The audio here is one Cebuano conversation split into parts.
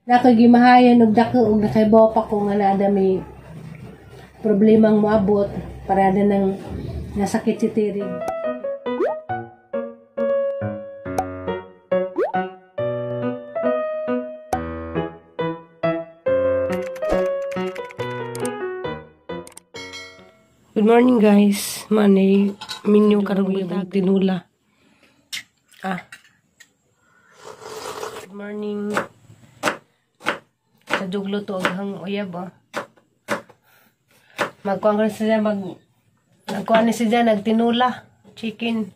Nakoy gimahayan og dako og nakaibaw pa ko nga naa may problemang moabot para na nang nasakit si Tirig. Good morning, guys. Manay menu karong buntag, tinula. Ah. Good morning. Sa duglo to og hang uyab ah. Magkuan ko siya nagkuan ni siya nagtinula chicken.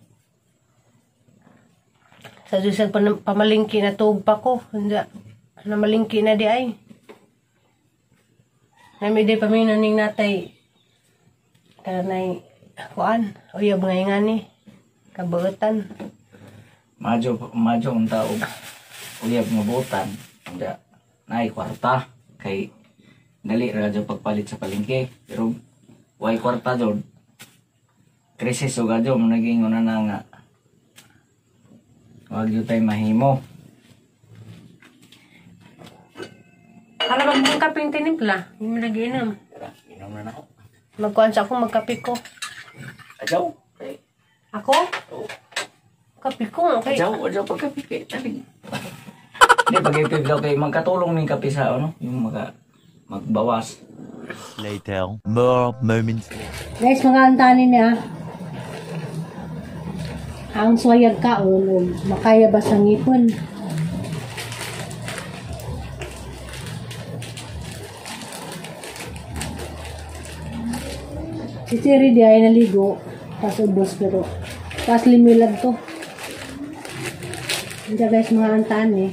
Sa Diyos pamalingki na tuog pa ko. Unja namalingki na di ay. Nami di paminaw ning natay kanay kuan uyab nga ingani kabuotan. Madyo madyo unta og uyab nga buotan. Unja naay kwarta kay dali ra jud pagpalit sa palengke, pero way kwarta jud, krisis ug adyo mo naging una na nga wag jud tay mahimo. Para mag mong kaping tinimpla, hindi mo nagiinom. Inom na nako. Magkuan sa ako, magkape ko. Adyaw. Ako? Oo. Kape ko, okay. Adyaw, adyaw pagkape kay taling. Hindi, pag-ipib daw kay magkatulong ning kape sa ano, yung magbawas. Later, more moments later. Guys, mga antanin niya. Ang suwayag kaon, o makaya ba sa ngipon? Si Terry di ay naligo, tas ubos pero, tas limilag to. Hindi guys, mga antaan eh.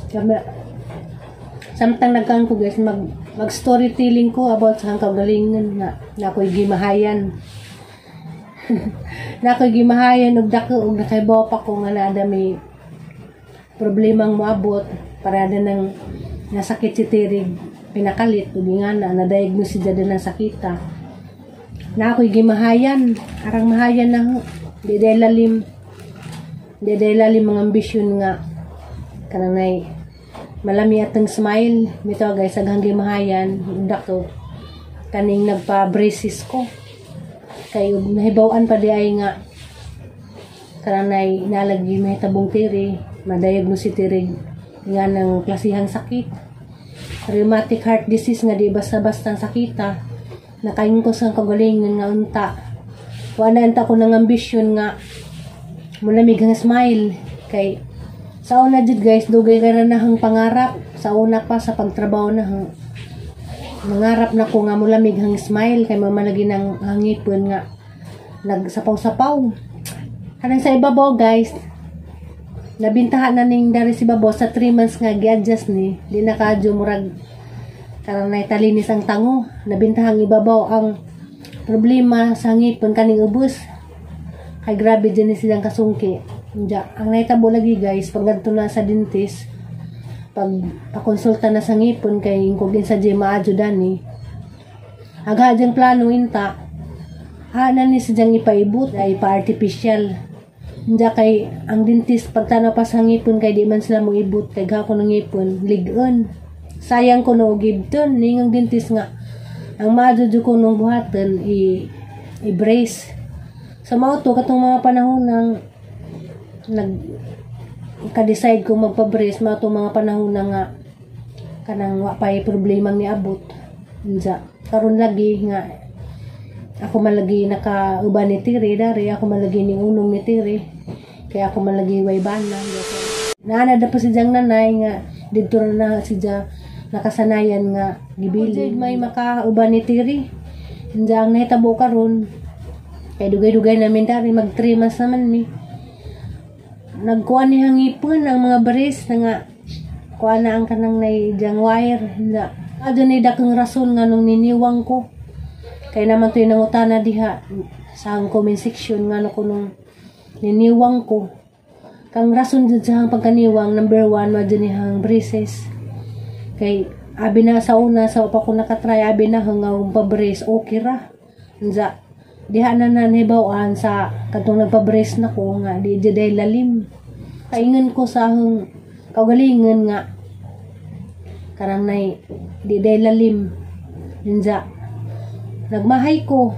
Kami, samtang nagkaan ko guys, mag storytelling ko about sa kagalingan nga na ako'y gimahayan. Na ako'y gimahayan og dako og nakaibaw pa ko nga naa may problemang moabot para na nang nasakit si Tirig pinakalit ug nga na na-diagnose siya din ng sakita. Na ako'y gimahayan, arang mahayan na ho. Di day lalim, di day lalim mga ambisyon nga kanang malami atang smile bitaw guys, aghang gimahayan dako kaning nagpa-braces ko kay nahibaw-an pa di ay nga kanang nalagi mahitabong Tiri, ma-diagnose si Tiri nga ng klasihang sakit, rheumatic heart disease nga di basta-basta ang sakita. Nakaingon ko sa kagalingon nga unta wala unta ko ng ambisyon nga mulamig ang smile kay sa una jud guys, dugay ka na nahang pangarap. Sa una pa sa pagtrabaho na hang nangarap na ko nga mulamig hang smile kay mamalagi ng hangipon nga nagsapaw-sapaw. Kanang sa ibabaw guys, nabintahan na ning dari si ibabaw sa 3 months nga gi-adjust ni, di na kadyo murag karang naitalinis ang tango. Nabintahang ibabaw ang problema sa ngipon kaning ubos. Kay grabe din ni silang kasungki. Diya, ang nahitabo lagi guys, pag ngadto na sa dentist, pag pakonsulta na sa ngipon kay kung sa di maadyo dani, agha diyang plano inta, ha na ni sidyang ipaibot, ay pa-artificial. Diya kay ang dentist pagtanaw pa sa ngipon kay di man sila moibot kay gako ng ngipon, ligon. Sayang ko no gibton ning ang dentist nga ang maadyo jud ko nung buhaton i-brace. Sa mao to katong mga panahon ng nag ka-decide ko magpa-brace, mao to mga panahon na nga kanang wa pay problemang niabot. Unsa karon lagi nga ako malagi nakauban ni Tiri dari ako malagi ni unong ni Tiri kaya ako malagi way bana. Naana da pa si Jang nanay nga didto na si Ja nakasanayan nga gibili may makauban ni Tiri. Unsa ang nahitabo karon kay dugay-dugay namin dari mag 3 months naman mi. Nagkuha ni hangipon ang mga brace na nga kuha na ang kanang nay jang wire na adto ni dakong rason nga nung niniwang ko kay naman to'y nangutana diha sa ang comment section nga no ko nung Niniwang ko. Kang rason jud sa hang pagkaniwang, number 1 ma jud ni hang braces. Kay abi na sa una sa pa ko nakatry, abi na hang pa-brace okay ra. Unsa diha na nahibaw-an sa katong nagpa-brace na ko nga di jud ay lalim. Kaingon ko sa hang kaugalingon nga karang nay di day lalim. Unsa nagmahay ko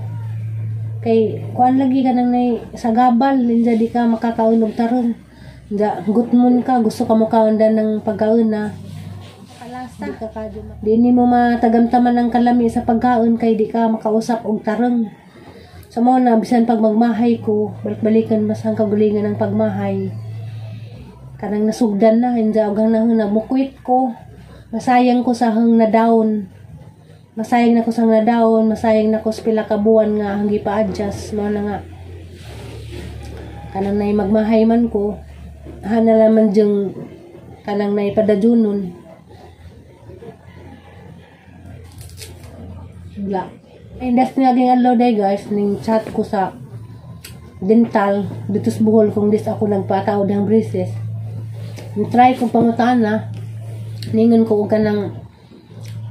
kay kuan lagi ka nang nay sa gabal, unsa di ka makakaon og tarong. Unsa gutmon ka, gusto ka mokaon dan ng pagkaon na kalasa. Di nimo matagamtaman ang kalami sa pagkaon kay di ka makausap og tarong. So mo na bisan pag magmahay ko, balik-balikan mas ang kaugalingon ng pagmahay. Kanang nasugdan na, unsa og hang na mukwit ko. Masayang ko sa hang na down. Masayang na ko sa hang na down, masayang na ko sa pila ka buwan nga hang gipa-adjust. Mao na nga kanang nay magmahay man ko, hana naman jung kanang nay padajunon. Wala. Ay, das nga ging adlaw day guys, ning chat ko sa dental dito sa Bohol kung dis ako nagpataod ng braces. Try kong pangutan na. Ningon ko og kanang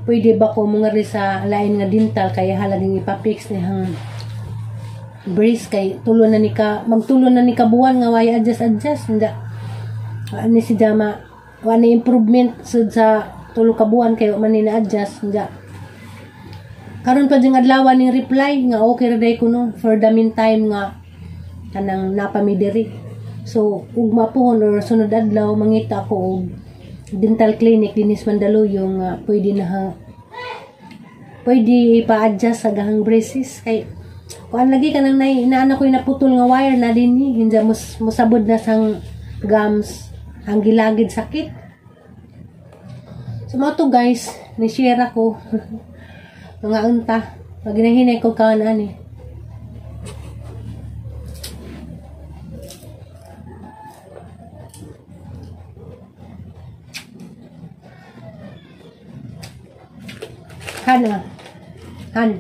pwede ba ko mongari sa lain nga dental kay halaging ipapix ni hang brace kay tulo na ni ka, magtulo na ni ka buwan nga way adjust adjust. Hindi ani si Jama wa ni improvement sud sa tulo ka buwan kay wa man ni na-adjust. Hindi karon pa jing adlaw ning reply nga okay ra day kuno for the meantime nga kanang napami diri. So ugma pohon or sunod adlaw mangita ko og dental clinic dinhi sa Mandaluyong nga pwede na ha, pwede ipa-adjust sa gahang braces kay kuan lagi kanang nay inaana ko naputol nga wire na dinhi hinja musabod na sang gums ang gilagid sakit. So mo to guys, ni share ako mga unta maginahinay ko kaon ani. Han ah. Han.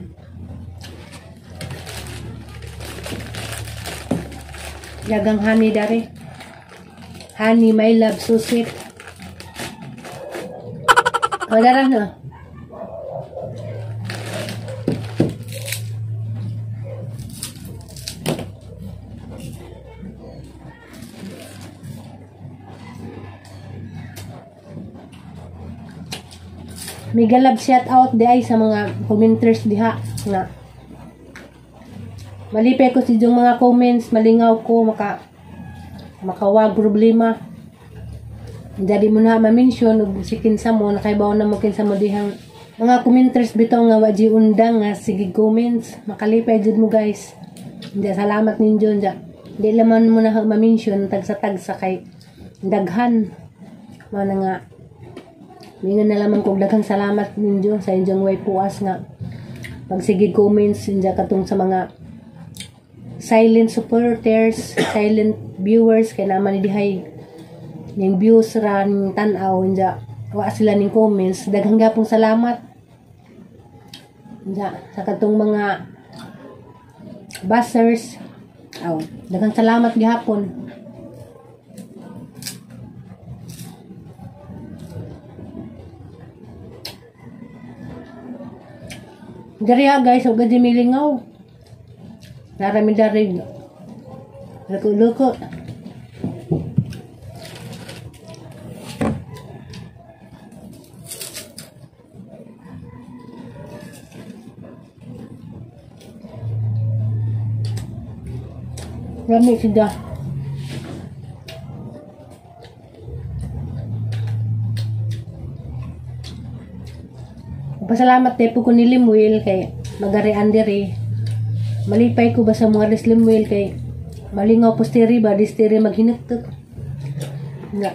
Dagang honey dari. Honey, my love, so sweet. O, dara na. May galab shout out di ay sa mga commenters diha nga malipay ko si yung mga comments, malingaw ko makawag problema. Jadi mo na ma-mention og si kinsa mo, nakaibaw na mo kinsa mo dihang mga commenters bitaw nga wa di undang nga sige comments, makalipay jud mo guys. Hindi salamat ninyo nja. Di laman mo na ma-mention tagsa-tagsa kay daghan. Mao na nga mingon na lamang kog daghang salamat ninyo sa inyong way puas nga pagsige comments inja katong sa mga silent supporters, silent viewers kay naman ni dihay ning views ra ning tan-aw inja wa sila ning comments. Daghang gapong salamat inja sa katong mga buzzers. Aw, daghang salamat gihapon. Diri ha guys, og gadi milingaw. Narami dari. Luko-luko. Rami sida. Pasalamat tayo po ko ni Limuel kay magarian diri. Malipay ko ba sa mga res Limuel kay malingaw po stiri ba di stiri maghinuktok. Nga.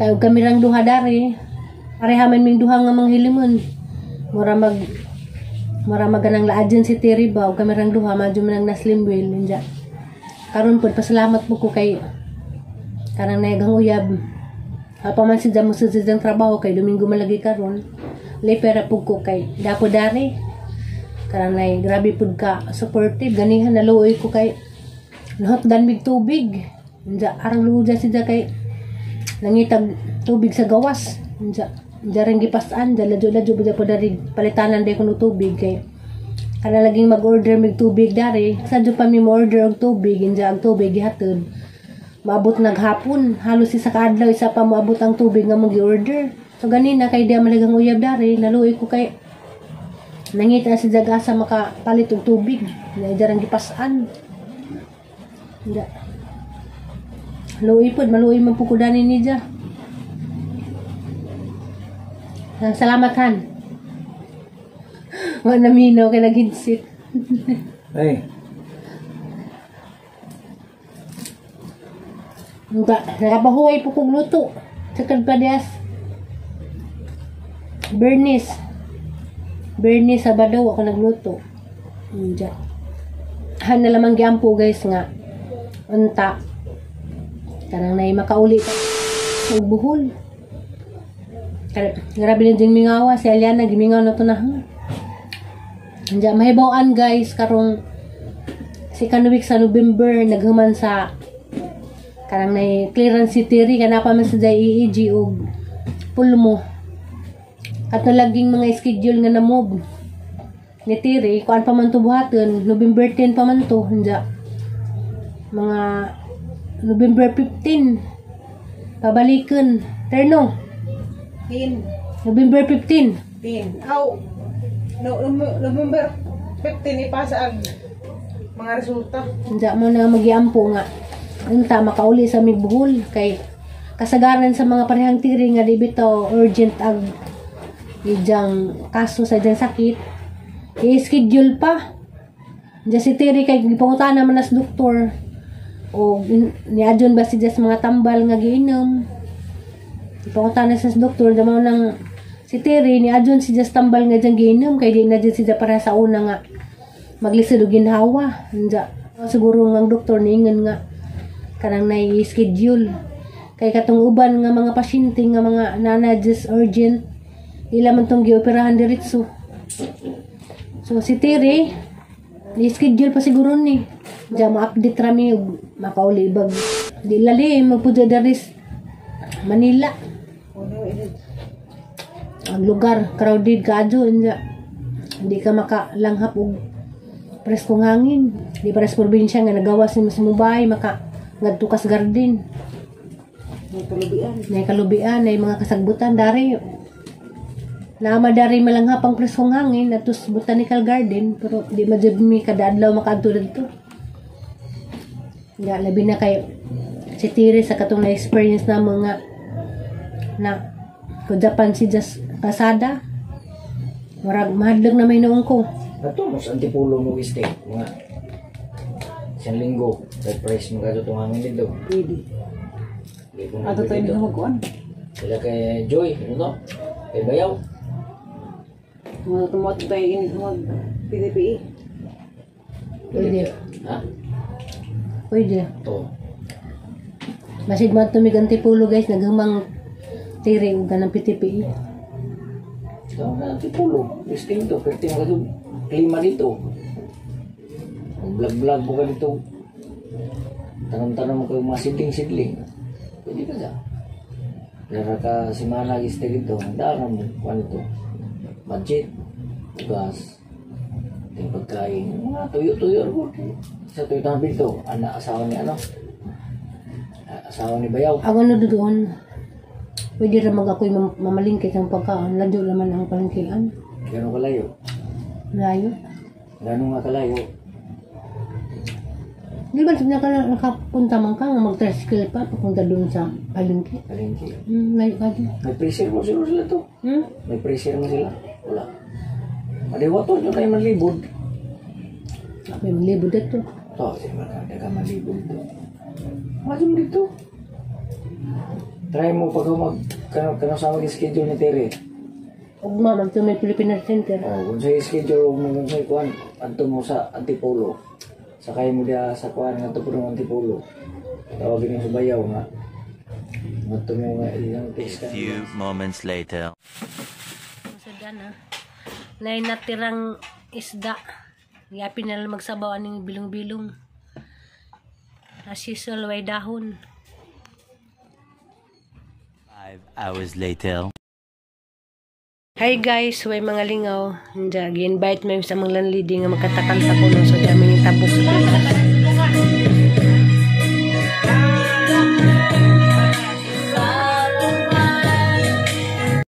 Tayo kami rang duha dari. Pareha man ming duha nga manghilimon. Mura maganang laadyan si tiri ba og kami rang duha madyo man ang nas Limuel ninja. Karon pod pasalamat po ko kay kanang nayagang uyab. Apa man si Jamo sa siyang trabaho kay Domingo malagi karon. Lay pera pud ko kay dapo dari. Karanay grabe pud ka supportive ganihan naluoy ko kay Nahotdan mig tubig. Unja arang luja siya kay nangitag tubig sa gawas. Unja unja rin gipasan, unja ladyo-ladyo ba po dari palitanan day kuno tubig kay kana laging mag-order mig tubig dari. Sa pa mi mo-order og tubig, unja ang tubig gihatod. Maabot naghapon, halos isa ka adlaw isa pa moabot ang tubig nga mong gi-order. So ganina kay di malagang uyab dari, naluoy ko kay nangita si Jagasa makapalit og tubig. Na jarang gipasan. Hindi. Luoy pod, maluoy man po ko dani ni Ja. Ang salamat han. Wa na minaw kay naghinsit. Ay, Nga, nakapahuway po kong luto. Sa Kalpadias. Bernice. Bernice, Sabado ako nagluto. Diyan. Han na lamang giampo guys nga. Unta. Kanang nay makauli og buhol. Grabe na ding mingawa si Aliana gimingaw na to na. Diyan mahibaw-an guys karong second week sa November naghuman sa kanang nay clearance si Terry kana pa man sa EEG og pulmo. Kato laging mga schedule nga na-move ni Terry, kuan pa man to buhaton, November 10 pa man to, hunja. Mga November 15 pabalikan. Terno. 10. November 15. 10. Aw, no, November 15 ipasa ang mga resulta. Hunja mo na magiampo nga. Unta makauli sa mig buhol kay kasagaran sa mga parehang tiri nga di bitaw urgent ang ijang kaso sa ijang sakit, i-schedule pa. Diyan si Terry kay gipangutana man as doktor o niadyon ba si sa mga tambal nga giinom. Gipangutana sa doktor damo nang si Terry niadyon si sa tambal nga diyang giinom kay di na dyan siya para sa una nga maglisod og ginhawa. Diyan siguro nga ang doktor niingon nga kanang nai-schedule kay katong uban nga mga pasyente nga mga nana just urgent ila man tong gioperahan diretso. So si Terry i-schedule pa siguro ni diya ma-update rami og makauli bag di lali magpudya daris Manila. Ang lugar crowded kaadyo, hindi ka makalanghap og preskong hangin. Di para sa probinsya nga nagawas ni mas mubay maka ngadto kas garden. May kalubian. May kalubian, may mga kasagbutan dari. Naama dari malanghap ang preskong hangin atos botanical garden pero di ma jud mi kada adlaw makaadto didto. Nga labi na kay si Tiri sa katong na-experience na mga na ko Japan si Jas kasada. Murag mahadlok na may noong ko. Ato mo sa Antipolo mo stay mga isang linggo. Surprise mo kadto tong hangin dito. Pwede. Ato tayo dito. na magkuan. Sila kay Joy, ano to? Kay Bayaw. Mga tumuat tayo ini mag PDPE. Pwede. Ha? Pwede. To. Basig man tumig Antipolo guys, naghumang Tiri og ganang PTPE. Ito na Antipolo. Listing to. Perti mo kadto klima dito. Vlog-vlog mo ka dito. Tanong-tanong mo kayo mga sidling-sidling. Pwede ka dyan. Lara ka simana giste dito. Dara mo. Kuan ito. Budget. Gas. Yung pagkain. Mga tuyo-tuyo. Sa tuyo tabi dito. Anak, asawa ni ano? Asawa ni Bayaw. Ang ano doon, pwede ra mag ako'y mamalingkit ang pagkaon. Ladyo laman ang palengkean. Gano'n kalayo? Layo. Gano'n nga kalayo? Di ba nakapunta man ka, mag-tricycle pa, papunta doon sa palengke. Palengke. Layo ka doon. May pressure mo siguro sila to. May pressure mo sila? Wala. Madiwato nyo tayo manlibod. May manlibod dito. To, sino ba ka manlibod dito? Masum dito. Try mo pag mag kano sa mag-schedule ni Terry. Ugma, magto may Philippine Heart Center. Oh, kung sa schedule mo kung sa kuan, adto mo sa Antipolo. Sakay mo diha sa kuan ngadto po ng Antipolo. Tawagin mo sa bayaw nga. Ngadto mo nga ilang test ka. Few moments later. Masada na. Nay natirang isda. Yapin na lang magsabaw aning bilong-bilong. As usual, way dahon. 5 hours later. Hi guys, way mga lingaw. Diya, gi-invite mo sa mga landlady nga magkatakal sa kuno. So, di amin yung tabok sa pikas.